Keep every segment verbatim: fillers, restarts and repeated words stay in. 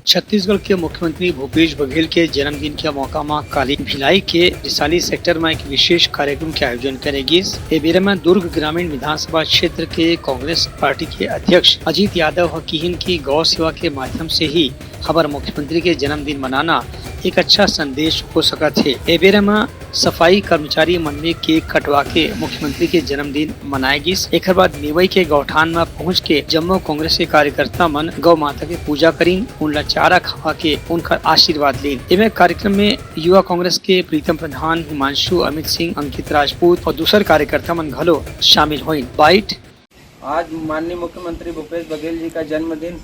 छत्तीसगढ़ के मुख्यमंत्री भूपेश बघेल के जन्मदिन के मौका म काली भिलाई के रिसाली सेक्टर म एक विशेष कार्यक्रम के आयोजन करे गिस। ए बेरा म दुर्ग ग्रामीण विधानसभा क्षेत्र के कांग्रेस पार्टी के अध्यक्ष अजीत यादव ह किहिन कि गौ सेवा के माध्यम से ही हमर मुख्यमंत्री के जन्मदिन मनाना एक अच्छा संदेश हो सकत हे। ए बेरा म सफाई कर्मचारी मन में केक कटवा के मुख्यमंत्री के जन्मदिन मनाए गिस। एखर बाद नेवई के गौठान म पहुंच के जम्मो कांग्रेस के कार्यकर्ता मन गौ माता के पूजा करिन, उनला चारा खवा के उनकर आशीर्वाद लीन। एमे कार्यक्रम में युवा कांग्रेस के प्रीतम प्रधान, हिमांशु, अमित सिंह, अंकित राजपूत और दूसर कार्यकर्ता मन घलो शामिल होइन। बाइट। आज माननीय मुख्यमंत्री भूपेश बघेल जी का जन्मदिन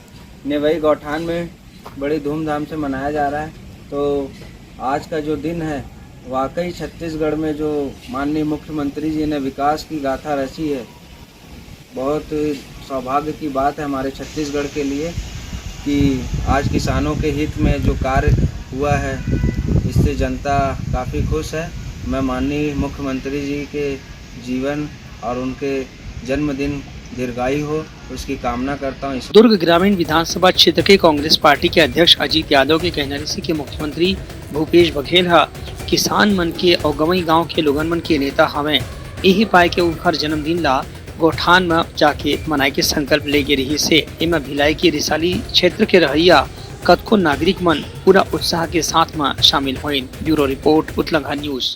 नेवई गौठान में बड़ी धूमधाम से मनाया जा रहा है। तो आज का जो दिन है, वाकई छत्तीसगढ़ में जो माननीय मुख्यमंत्री जी ने विकास की गाथा रची है, बहुत सौभाग्य की बात है हमारे छत्तीसगढ़ के लिए कि आज किसानों के हित में जो कार्य हुआ है, इससे जनता काफ़ी खुश है। मैं माननीय मुख्यमंत्री जी के जीवन और उनके जन्मदिन दीर्घायु हो, उसकी कामना करता हूँ। दुर्ग ग्रामीण विधानसभा क्षेत्र के कांग्रेस पार्टी के अध्यक्ष अजीत यादव के कहना रहिसे कि मुख्यमंत्री भूपेश बघेल ह किसान मन के अउ गंवई गांव के लोगन मन के नेता हवय। इही पाय के उनकर जन्मदिन ला गौठान म जाके मनाए के संकल्प ले गे रिहिस हे। एमा भिलाई के रिसाली क्षेत्र के रहइया कतको नागरिक मन पूरा उत्साह के साथ म शामिल होइन। Bureau report, Utlangha news.